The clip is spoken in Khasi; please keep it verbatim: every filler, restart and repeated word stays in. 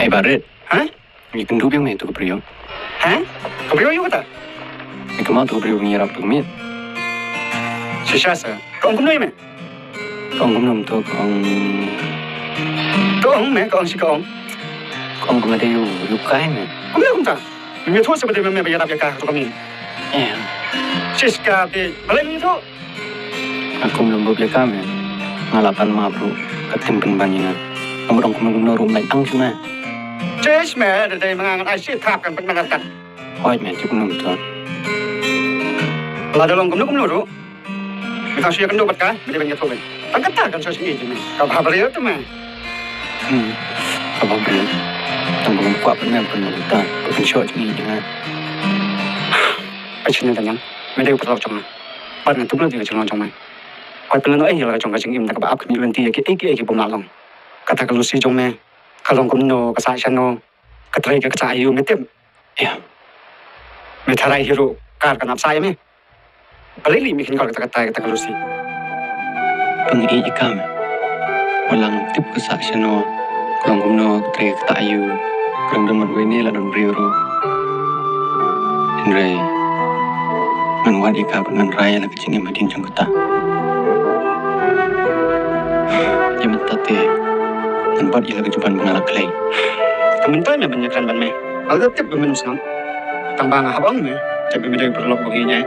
Ei Barit. Ha? Ngi kynduh biang me tu ka briew. Ha? Ka briew ïa kata? Ngi kynmaw tu ka briew ngi ïarap tu ka miet. Shisha sa. Ka ong kumno ïa me? Ka ong kumno to ka ong. Ka ong me, ka ong shi ka ong. Ka ong kumno te yu yu kai me. Kumno kumta? Me tu sa ba te me ba ïarap ïa ka tu ka miet. Eh. Shish ka te balai me tu. Nga kum lem bup ïa ka me. Nga la pan map ruh ka tim pynban ïa nga. Nga mut ong kumno kumno ruh mlien ang shu me. Chesh me, da dei ma nga ngan ai shi thap kan pynban kan. Hoi me, chuk num to. La da long kumno kumno ruh. Me tang shu ïa kynduh bad ka, me dei ban ïathuh me. Tang kata kan shu sngewthuh me. Ka bha briew tu me. Hmm. Ka bha briew. Tang ba ngam kwah pynmem pynmem ta. Ka kan shu sngewthuh me. Ka shin tang yang. Me dei u paralok jong nga. Bad ngan tup na dei ka jinglong jong me. Kwah pynlong ei ïa la ka jong ka jingim da kaba ap khmih lynti ïa kiei kiei ki bym lah long. Kata ka Lucy jong me ka long kumno, ka sah shano, ka trei ka kata aïu me tip. Ïa. Me tharai hi ruh kar ka nap sa ïa me. Balei lei me kynjor kata kata kata ka Lucy. Pyngi ïa ka me. Wat la ngam tip ka sah shano, ka long kumno, ka trei ka kata aïu. Ka dang don marwei ne la don briew ruh. Hynrei ngan wad ïa ka bad ngan rai ïa la ka jingim hadien jong kata. Ïa mynta te ngan bat ïa la ka jubab ba nga la khlei. Ka mynta me ban ïakren bad me. Nga la tip ba men sngap. Tang ba nga hap ong me. Tip ba me dei u paralok ba ngi ïa.